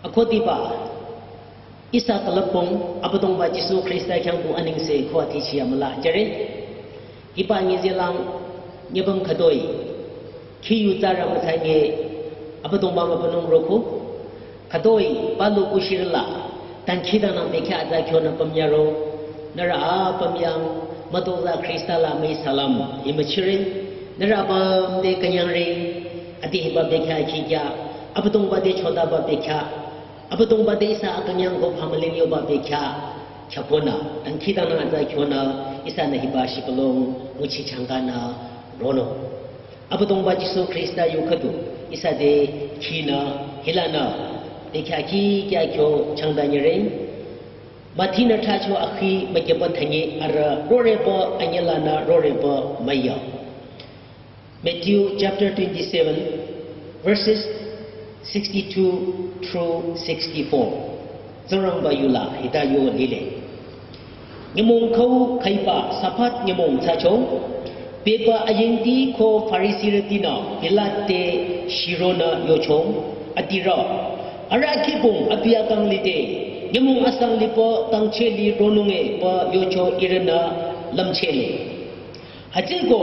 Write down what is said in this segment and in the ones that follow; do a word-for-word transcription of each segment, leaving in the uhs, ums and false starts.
Akhudiba, ihsa külüpbong, Abüdongba Jisu Khrista khyang bu anengse khua tichi amüla jüre. Hiba nyizelang, nyebam khütoi, khi yu tsara mütsa nge, Abüdongba mübünung roko, khütoi, palu kushirla, dangkhidangnang bekhyah atsa khyonü pümyaro, nührü apüm yang, mütozah Khrista la müi salam, imüchire, nührü apüm te künyangre, ati hiba bekhyah khikya, Abüdongba te chodaba bekhyah, Abüdongba te ihsa akünyang ko phamüling yoba bekhyah, khyükonü, dangkhidangnang atsa khyonü, ihsanü hiba shibülung, nguchi changkanü, ronung. Abüdongba Jisu Khrista yu khüdu, ihsa te khinü, hilanü, bekhyah khikya khyo changdanyire. Mathi-nü thracho akhi mükyüba thanye arüh roreba anyelanü roreba müya. Matthew chapter twenty-seven, verses sixty-two through sixty-four. Tsingrangba yula hita yo lile. Nyümong khau khaiba Sabbath nyümong thsacho, beba ayingti ko Farisirütinü Pilat te shironü yocho, adirü, arüh khibong abi akang lide, nyümong asang liba dangcheh li ronunge ba yocho ihrünü lümchele. Hütsüko,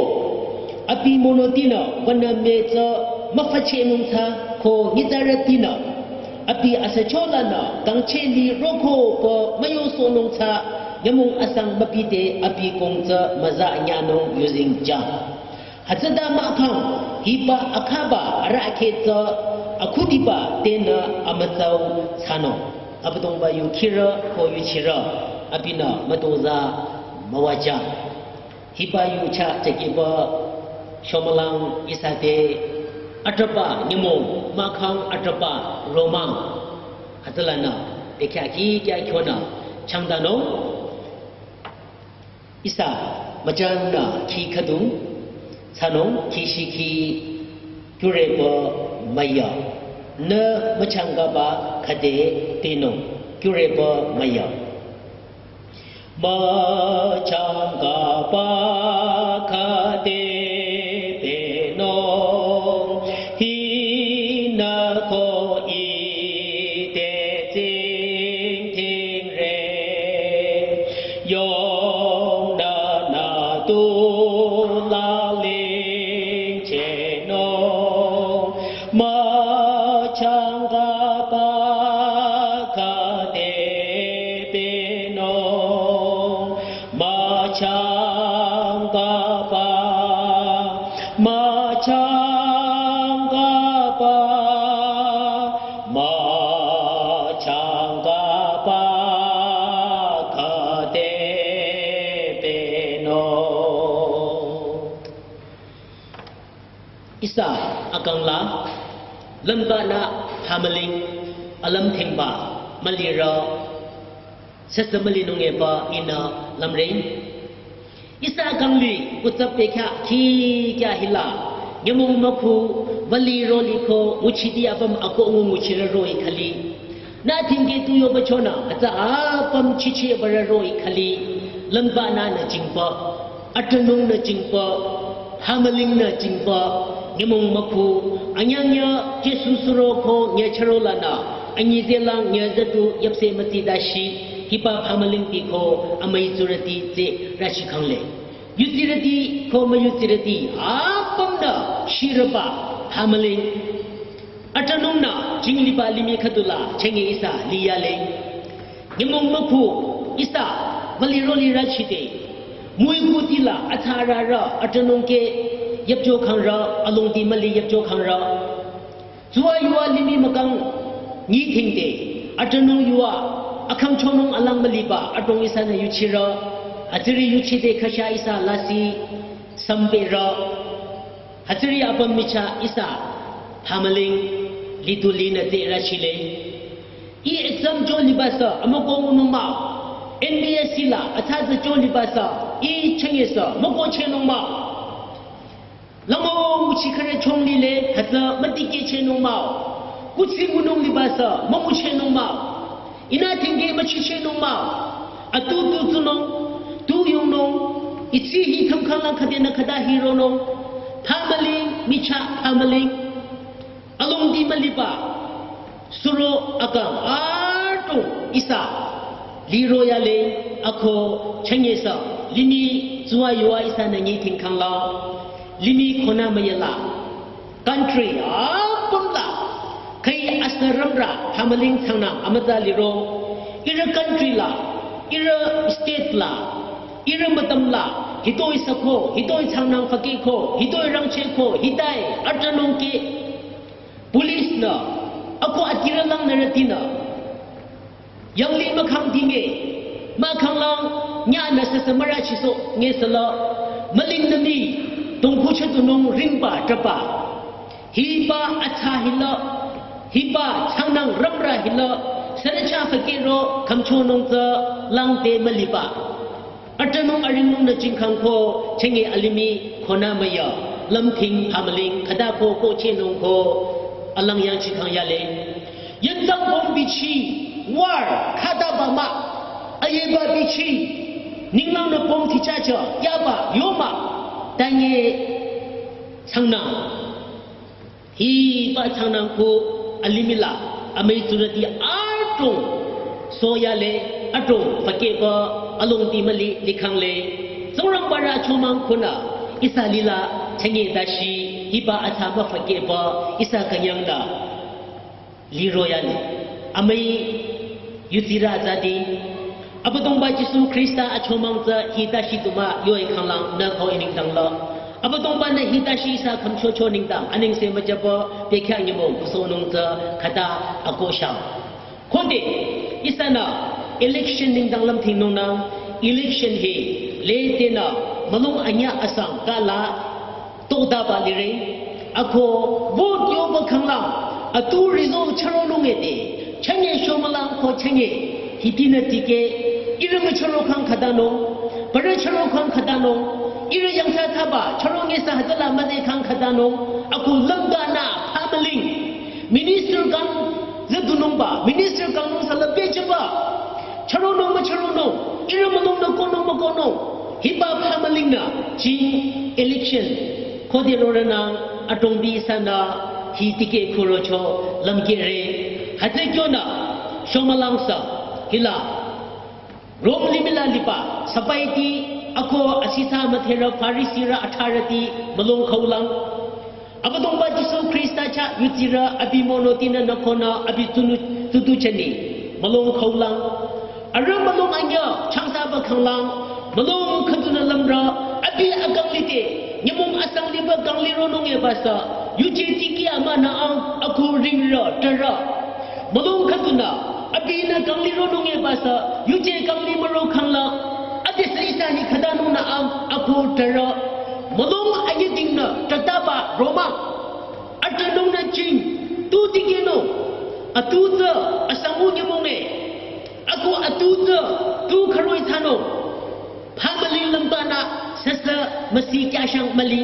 abi monotinü, wünü mütsü, müfachehnung thsa, ko nyitsarütinü, abi asacholanü, dangcheh li roko pü müyosohnung thsa, nyümong asang mübide, abi kong tsü, müza nyanung yuzeng jang. Hütsüta mahkhang, hiba akhaba, arahkheh tsü, akhudiba, tenü, amütsau, thsanung. Abüdongba yu khirü, ko yuchirü, abinü, mütozah, müwajang. Hiba yu chah chakeba shomülang ihsa te atrapa nyümong mahkhang atrapa romang. Hütsülanü, bekhyah khikya khyonü changdanung. Ihsa müjangnü khi khüdung, thsanung khi shikhi kyureba müya. Nü müchangkaba khüde tenung kyureba müya. Müchangkaba khüde tenung, hinü ko ite tsingdhingre, yongnü nü tu lalingchehnung, müchangkaba khüde benung, müchangkaba, müchangkaba, müchangkaba khüde benung. Ihsa akangla, lümbanü phamüling, alümthingba, mülirü, süsü mülinung epü ihnü lümre. Ihsa akangli, kutsap bekhyah, khikya hila, nyümong mükhu, wüli roli ko, nguchiti apüm ako ngu nguchirü roh-i khali. Nü thingke tu yoba chonü, atsa apüm chiche bara roh-i khali, lümbanü nü jingba, atranung nü jingba, phamüling nü jingba, nyümong mükhu, anyangya, Jisu suro ko, nyüchürolanü, anyizelang nyüzatu, yapse mütsi dashi, hiba phamüling ti ko, amüi tsurüti tse, rashi khangle. Yutsirüti, ko müyutsirüti, apümnü, shirüba, phamüling. Atranungnü, jingliba limih khüdula, chenge ihsa, liyale. Nyümong mükhu, ihsa, wüli roli rachide. Müi kutila, atsararü, atranung ke, yapcho khangrü, alongdi müli yapcho khangrü. Tsüwa yuwa limih mükang, nyi thingde, atranung yuwa, akhang chonung alang müliba, atong ihsanü yuchirü, atsiri yuchide khasha ihsa lasih, samperü. Hütsüri apüm michah ihsa, phamüling, litu linü te rachile. Ih exam cho libasü, amüko ngunung mah. N B S C la, atsa tsü cho libasü, ih chenge sü, müko chehnung mah. Lango nguchi khare chong lile, hütsü mütikeh chehnung mah. Kuthsi ngunung libasü, müngu chehnung mah. Ihnü thingke müchi chehnung mah. Atu tu tsunung, tu yongnung, itsi hi thümkhang lang khüdenü khüta hi ronung, phamüling, michah phamüling, alongdi müliba, Suro akang adrong ihsa liro yale ako chünye sü limih tsüwa yuwa ihsanü nyi tingkhang la limih khonü müyala country apüm la khüi asürümrü family thsangnang amütsa liro ihrü country la ihrü state la ihrü mütam la hitoi sako hitoi thsangnang fakeko hitoi rangcheko hitai atranung ke police nü ako atirü lang nürütinü yangli mükhang dinge mükhang lang nyanü süsü mürü chiso nge süla müling nü mii tongkhu chütunung ringba traba hiba atsa hila hiba thsangnang rümrü hila sürücha fakero khümchonung tsü lang te müliba atranung aringnung nü jingkhang ko chünye alimih khonü müya lümthing family khüta ko ko chenung ko alang yang chikhang yale yenzang bomb bichi war khüta ba mah ayeba bichi ninglang nü bomb thichacha yaba yoma tanye thsangnang hiba thsangnang ko alimih la amüi tsurüti adrong soyale adrong fakeba alongti müli likhang le Tsingrangbarü achomang khunü ihsa lila chünye dashi hiba atsa müfakeba ihsa künyang la liro yale amüi yutsirü atsati Abüdongba Jisu Khrista achomang tsü hita shituma yoi khanglang nü khao inengdang la Abüdongba nü hita shi ihsa khümchocho nengdang anengse müjaba bekhyah nyümong kusonung tsü khüta akoshang khode ihsanü election nengdang lümthingnung nang election hi letenü mülung anyüh asang kala todaba lire ako vote yoba khanglang atu result chüronung ete chünye shomülang ko chünye hitinü tike ihrü müchüro khang khütanung parü chüro khang khütanung ihrü yangthsa thaba chüro ngesü hütsüla müze khang khütanung ako lümdanü family minister kang züdunungba minister kangnung sala pehjüba chüronung müchüronung ihrü mülung nü konung mükonung hiba family nü jing election khode rorünang adrongbi ihsanü hi tike khurocho lümkehre hütsü kyonü shomülang sü hila Rom limih la liba sabaiti ako asisa mütherü Farisirü atharüti mülung khaulang Abüdongba Jisu Khrista chah yutsirü abi monotinü nü khonü abi tsunu tutu chani mülung khaulang arüh mülung anyüh changsaba khanglang mülung khüdunü lümrü abi akang lite nyümong asang liba kang lironung ebasü yuje tiki amünü ang ako ringrü trarü mülung khüdunü abinü kang lironung ebasü yuje kang li müro khangla adesü ihsa ni khütanung nü ang ako trarü mülung anyüdingnü trütaba romang atranung nü jing tu tikehnung atu tsü asangu nyümonge ako atu tsü tu khüroi thsanung family lümbanü süsü müsi kyashang müli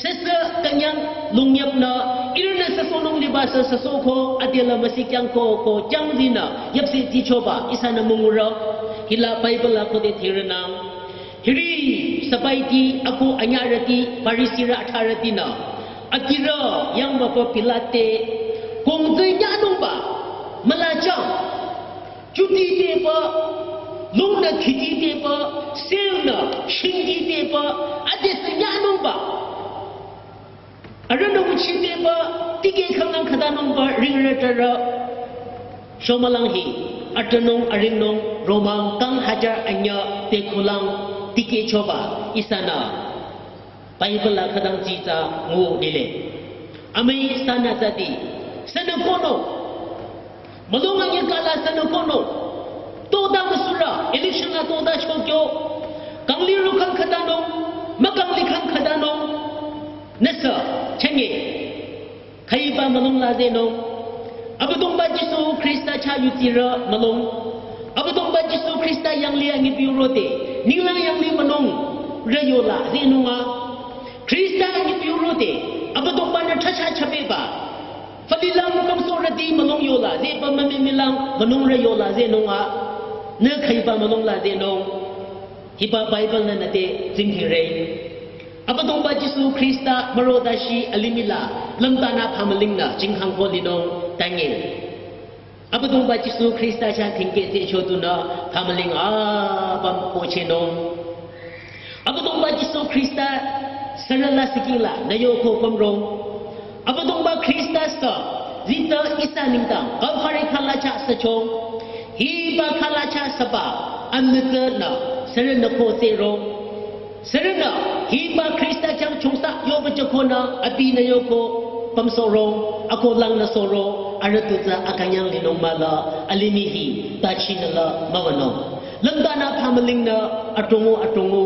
süsü künyang lungyapnü ihrünü süsohnung libasü süsohko adela müsi kyangko ko kyangdinü yüpsehti choba ihsanü müngurü hila Bible la khode thirünang hiri sabaiti ako anyührüti Farisirü atharütinü atirü yangba ko Pilate kongzü nyanungba mülachang chuti teba lungnü khiti teba selnü shingti teba adesü nyanungba arühnü nguchi teba tikeh khanglang khütanungba ringrü trarü shomülang hi atranung aringnung romang kang hajar anyüh pekhulang tikeh choba ihsanü Bible la khütang tsitsa ngu lile amüi sanü tsüti sünü kono mülung anyüh kala sünü kono toda müsura election la toda chokyo kang liro khang khütanung mükang li khang khütanung nüsü chünye khüiba mülung la zehnung Abüdongba Jisu Khrista chah yutsirü mülung Abüdongba Jisu Khrista yanglih anyipiu rode ninglang yanglih mülungrü yola zehnung a Khrista anyipiu rode Abüdongba nü thracha chapeba falilang kangsohrüti mülung yola zehba mümimilang mülungrü yola zehnung a nü khüiba mülung la zehnung hiba Bible nü nüte tsingkire Abüdongba Jisu Khrista müro dashi alimih la lümtanü family nü jingkhangko linung tanye Abüdongba Jisu Khrista chah thingke te chodunü, phamüling apüm kohchehnung. Abüdongba Jisu Khrista sürü la sikila, nü yoko pümrong. Abüdongba Khrista sü, zita ihsa nengdang, Kalvari khala chah süchong. Hiba khala chah süba, anütsünü, sürünü kohsehrong. Sürünü, hiba Khrista chang chongsa yoba jakonü, abinü yoko pümsohrong, ako langnü sohro, arüh tu tsü akünyang linung mahla, alimih hi, tachinü la müwünung. Lümdanü phamülingnü, adrongo adrongo,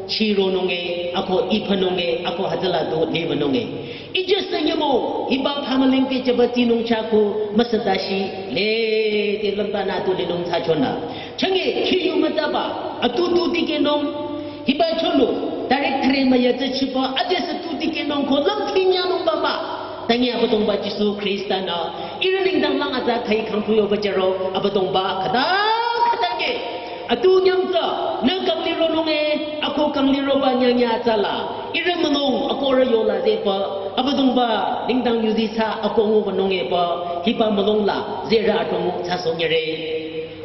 chironunge, ako iphanunge, ako hütsüla du liwünunge. Ije sü nyümong, hiba phamüling te jüba tsinung chah ko, müsüdashi, lede lümdanü tu linung thsachonü. Chünye, khiyu mütsaba, atutu tikehnung, hiba chonü, direct thre müyatsa chiba, adesü tu tikehnung ko lümkhinyanung baba. Tangi Abüdongba Jisu Khrista-nü, ihrü nengdang lang atsa khai khangtu yoba jüro, Abüdongba, khüta, khüta ke. Atu nyang tsü, nü kanglironunge, ako kangliroba nyangya tsüla. Ihrü mülung, ako rü yola zehpü, Abüdongba, nengdang yuzi thsa, ako ngubanunge pü, hiba mülung la, zerü adrongo thsasohnyüre.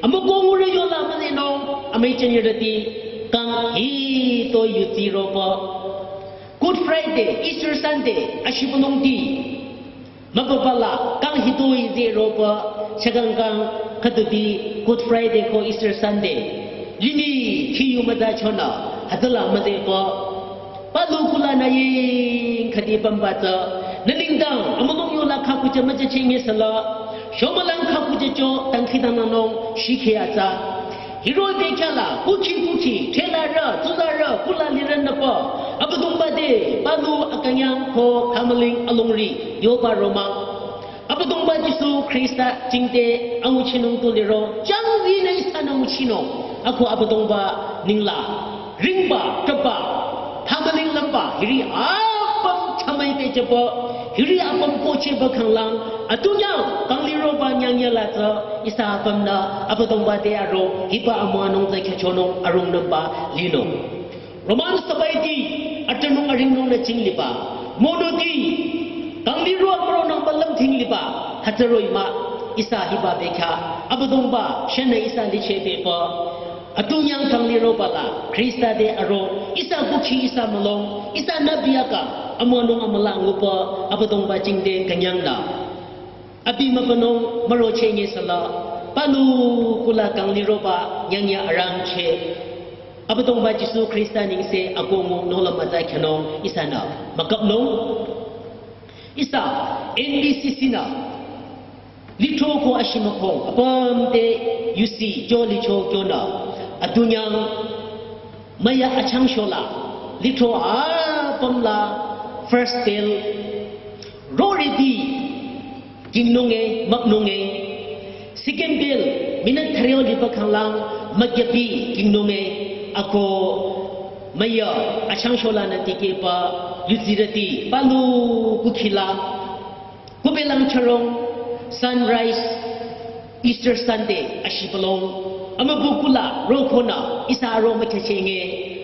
Amüko ngurü yola mülinung, amüi chenyerüti, kang hito yuti roba. Good Friday, Easter Sunday, ashibülungti. Mübübala, kang hitoi zeh roba, shakang kang, khüduti, Good Friday ko Easter Sunday. Limih, khiyu mütsa chonü, hütsüla müzehba. Palu kula nü ying khüdi pümba tsü. Nü nengdang, amülung yola khakujü müjücheh ngesüla. Shomülang khakujücho, dangkhidangnangnung, shikhe atsa. Hiro bekhyah la, kukhi kukhi, threlarü, tsularü, kula lirünüpü. Abüdongba te, palu akünyang ko phamüling alongri, yoba romang. Abüdongba Jisu Khrista jingte anguchinung tu liro, jangzi nü ihsanü nguchinung, ako Abüdongba ninglang, ringba, kaba, phamüling lümba, hiri apüm chamai te jüba, hiri apüm kohchehba khanglang, atunyang, kangliroba nyangya la tsü, ihsa apümnü, Abüdongba te aro, hiba amüwanung tsü khyüchonung, arungnümba, linung. Roman sabaiti, atünung aringnung nü chingliba. Monoti, kangliro amüronangba lümthingliba. Hütsüroh-i mah, ihsa hiba bekhyah. Abüdongba, shünü ihsa licheh beba. Atunyang kangliroba la, Khrista te aro. Ihsa kukhi ihsa mülung. Ihsa nü biaka. Amüwanung amüla nguba. Abüdongba jingte künyangnü. Abi mübünung mürocheh ngesüla, palu kula kangliroba nyangya arangcheh. Abüdongba Jisu Khrista nengse akongu nohlüm mütsa khyünung ihsanü mükapnung. Ihsa N B C C nü lithro ko ashimükhong apüm te yusi jo licho kyonü atunyang müya achangshola lithro apüm la first bell roriti kingnunge, müknunge. Second bell, minute thüreo liba khanglang, mükyapi kingnunge, ako müya, achangshola nü tikehba, yutsirüti, palu kukhila, kubelang charong, sunrise, Easter Sunday ashibülung, amübükuh la rokhonü ihsa aro mükhyacheh nge,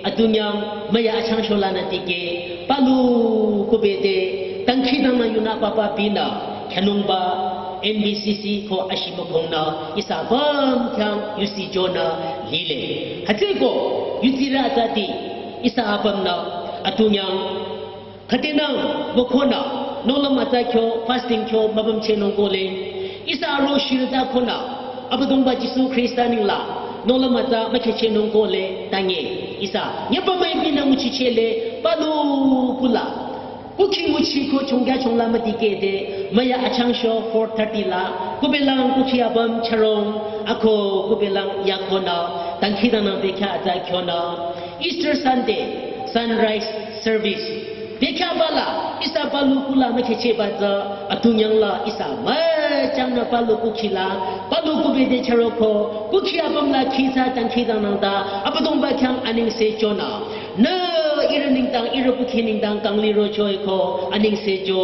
atunyang müya achangshola nü tikeh, palu kubete, dangkhidangnang yunü papa binü, khyünungba, N B C C ko ashimükhongnü, ihsa apüm khyang yusi jonü lile. Hütsüeko, yutsirü atsati, ihsa apümnü, atunyang, khütenang, mükhonü, nohlüm atsa kyo, fasting kyo, mübümchehnung kohle. Ihsa aro shirüta khonü, Abüdongba Jisu Khrista ninglang, nohlüm atsa mükhyüchehnung kohle, tange. Ihsa, nyüpa müipi nü nguchichehle, palu kula. Kukhi nguchi ko chongkya chongla mütikehde, müya achangsho four thirty la, kubelang kukhi apüm charong, ako kubelang yakhonü, dangkhidangnang bekhyah atsa kyonü. Easter Sunday, sunrise service. Bekhyahba la, ihsa palu kula mükhyüchehba tsü, atunyang la, ihsa müchangnü palu kukhila, palu kubete charoko, kukhi apüm la khitsa dangkhidangnang ta, Abüdongba khyang anengse jonü. Nü ihrü nengdang, ihrü kukhi nengdang, kangliro choeko, anengse jo,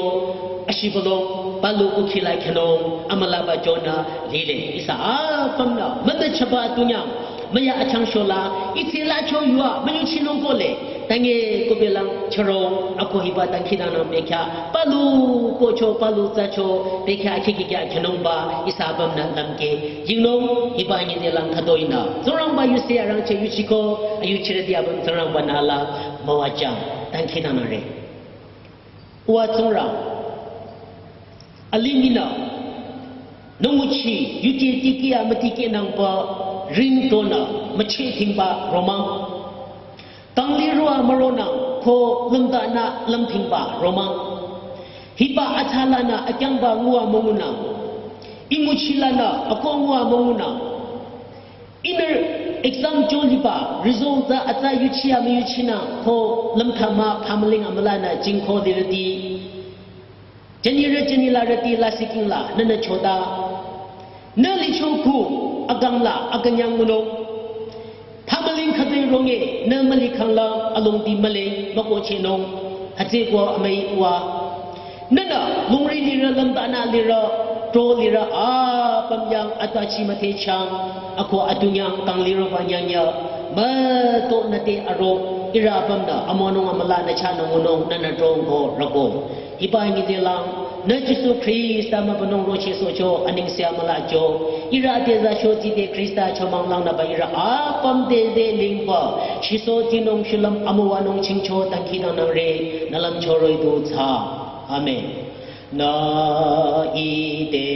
ashibülung, palu kukhila khyünung, amülaba jonü, lile, ihsa apümnü, münü chaba atunyang, müya achangshola, itsila cho yua, münyuchinung kohle, Ange kobelang choro ako hiba dangkhidangnang bekhyah palu kocho palu tsacho bekhyah khikikya khenungba ihsa apümnü lümkeh jingnung hiba nyidelang khütoinü Tsingrangba yuse arangcheh yuchiko ayuchirüti apüm Tsingrangba-nü ala müwajüng dangkhidangnangre. Uwa Tsingrang, alimih nü nü nguchi yuje dikehya müdikehnangba ringtonü mücheh dhingba romang. Tanglirü amüronang ko lümdanü lümdhingba romang. Hiba atsalanü akyangba nguwa müngunang. Inguchilanü ako nguwa müngunang. Ihnü exam joliba result tsü atsa yuchiya müyuchinang ko lümthama phamüling amülanü jingko lirüti. Jünirü jünilarüti lasih kingla nünü chota. Nü licho khu akangla akünyang ngunung. Phamüling khütoi ronge nü mülikhangla alongdi müle mükohchehnung. Hütsüeko amüi uwa, nünü lungri lirü lümdanü lirü tro lirü apüm yang atbachi müthehchang ako atunyang tangliroba nyangya mütonü te aro ihrü apümnü amonung amülanü chahnü ngunung nünü dhrongko rüko. Hiba nyidelang nü Jisu Khrista mübünung rochehsohcho anengse amülacho. Ihrü ade zacho tside Khrista chomanglangnüba ihrü apüm te ze lingba shiso tinung shulüm amüwanung chingcho dangkhidangnangre nü lümcho roh-i du thsa. Amen. Nü ite